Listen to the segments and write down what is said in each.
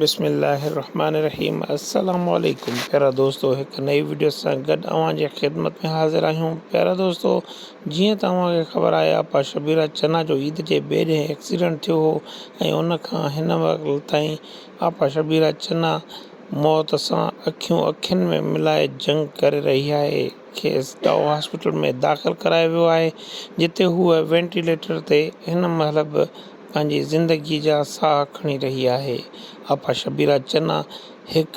بسم الله الرحمن الرحيم السلام عليڪم پيارا دوستو هڪ نئي وڊيو سان گڏ اوهان جي خدمت ۾ حاضر آهيون پيارا دوستو جيئن ته اوهان کي خبر آهي آپا شبيرا چنا جو عيد جي ٻئي ڏينهن ايڪسيڊنٽ ٿيو هو ۽ ان کان هن وقت تائين آپا شبيرا چنا موت سان اکيون اکين ۾ ملائي جنگ ڪري رهي آهي کيس ڊائو هاسپيٽل ۾ داخل ڪرايو ويو آهي جتي هوء وينٽيليٽر تي هن مهل به پنهنجي زندگيء جا ساهه کڻي رهي آهي. آپا شبيره چنا هڪ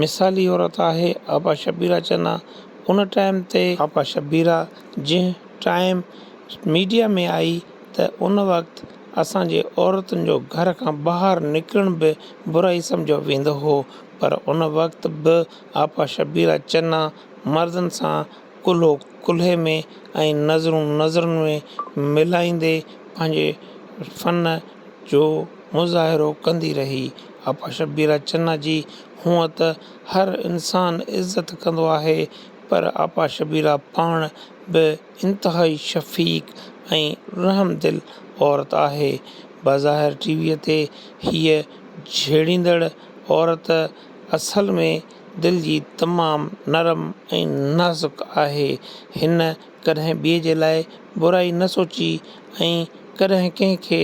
مثالي عورت آهي. آپا شبيره چنا ان ٽائيم تي. آپا شبيره جنهن ٽائيم ميڊيا ۾ آئي ته ان وقت اسان جي عورتن جو گهر کان ٻاهر نڪرڻ به برائي سمجهيو ويندو هو پر ان وقت به آپا شبيره چنا مردن سان ڪلهو ڪلهي ۾ ۽ نظرون نظرن ۾ ملائيندي پنهنجي فن جو مظاهرو ڪندي رهي. آپا شبيره چنا جي هونء ته هر انسان عزت ڪندو آهي پر آپا شبيره پاڻ به انتهائي شفيق ۽ رحمدل عورت آهي. بظاهر ٽي ويء تي هيء جهيڙيندڙ عورت اصل ۾ دل جي تمام نرم ۽ نازڪ آهي. هن ڪڏهن ٻئي جي لاء برائي نه سوچي ۽ ڪڏهن ڪنهن کي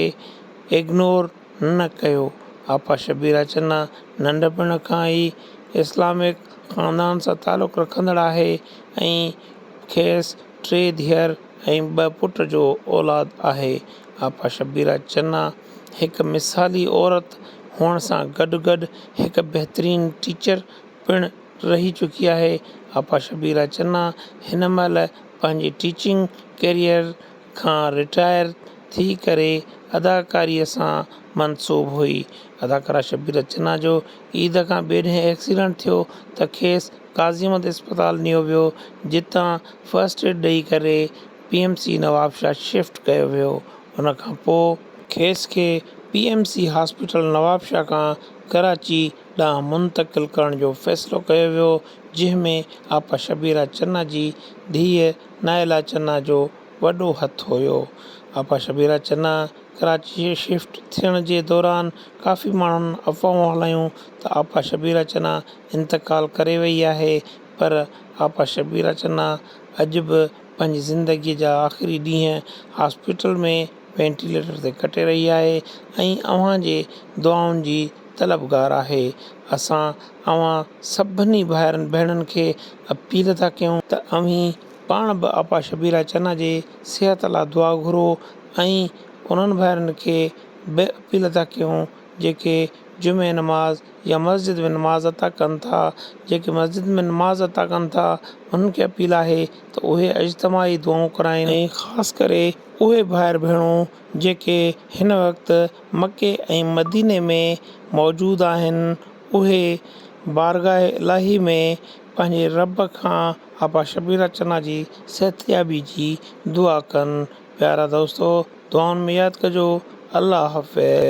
اگنور نه ڪيو. آپا شبيره چنا ننڍپڻ کان ئي اسلامڪ خاندان سان تعلق رکندڙ آهي ۽ کيس ٽي ڌيئر ۽ ٻه پٽ جو اولاد آهي. آپا شبيره چنا هڪ مثالي عورت هئڻ سان گڏ گڏ هڪ بهترين ٽيچر پڻ رهي چڪي آهي. آپا شبيره چنا هن مهل پنهنجي ٽيچنگ ڪيريئر کان رٽائر ٿي ڪري اداڪاريء سان منسوب هئي. اداڪارا شبيره چنا جو عيد کان ٻئي ڏينهن ايڪسيڊنٽ ٿيو ته کيس قاضي احمد اسپتال نيو ويو جتان فرسٽ ايڊ ڏئي ڪري P M C Nawabshah shift ڪيو ويو ان کان پوء کيس کي P M C hospital Nawabshah کان ڪراچي ڏانهن منتقل ڪرڻ جو فيصلو ڪيو ويو جنهن ۾ آپا شبيره چنا جي ڌيء نائله چنا جو وڏو هٿ هيو. آپا شبيره چنا ڪراچي شفٽ ٿيڻ جي دوران ڪافي ماڻهن افواهون هلايون ته آپا شبيره چنا انتقال ڪري وئي آهي پر آپا شبيره چنا اڄ به پنهنجي زندگيء جا آخري ڏينهن هاسپيٽل ۾ وينٽيليٽر تي ڪٽي رهي آهي ۽ اوهان جي دعائن جي طلبگار آهي. اسان اوهان سڀني ڀائرن ڀيڻن کي اپيل ٿا ڪيون ته اوهين پاڻ به آپا شبيره چنا جي صحت لاء دعا گهرو ۽ انهن ڀائرن کي به اپيل ٿا ڪيون جيڪي جمعي نماز يا مسجد ۾ نماز عطا ڪن ٿا، جيڪي مسجد ۾ نماز عطا ڪن ٿا انهن کي اپيل آهي ته اهي اجتماعي دعائون ڪرائين ۽ خاص ڪري اهي ڀائر ڀيڻون جيڪي هن وقت مڪي ۽ مديني ۾ موجود آهن اهي بارگاهه الاهي ۾ پنهنجي رب کان آپا شبيره چنا جي صحتيابي جي دعا ڪن. پيارا دوستو دعائن ۾ ياد ڪجو الله حافظ.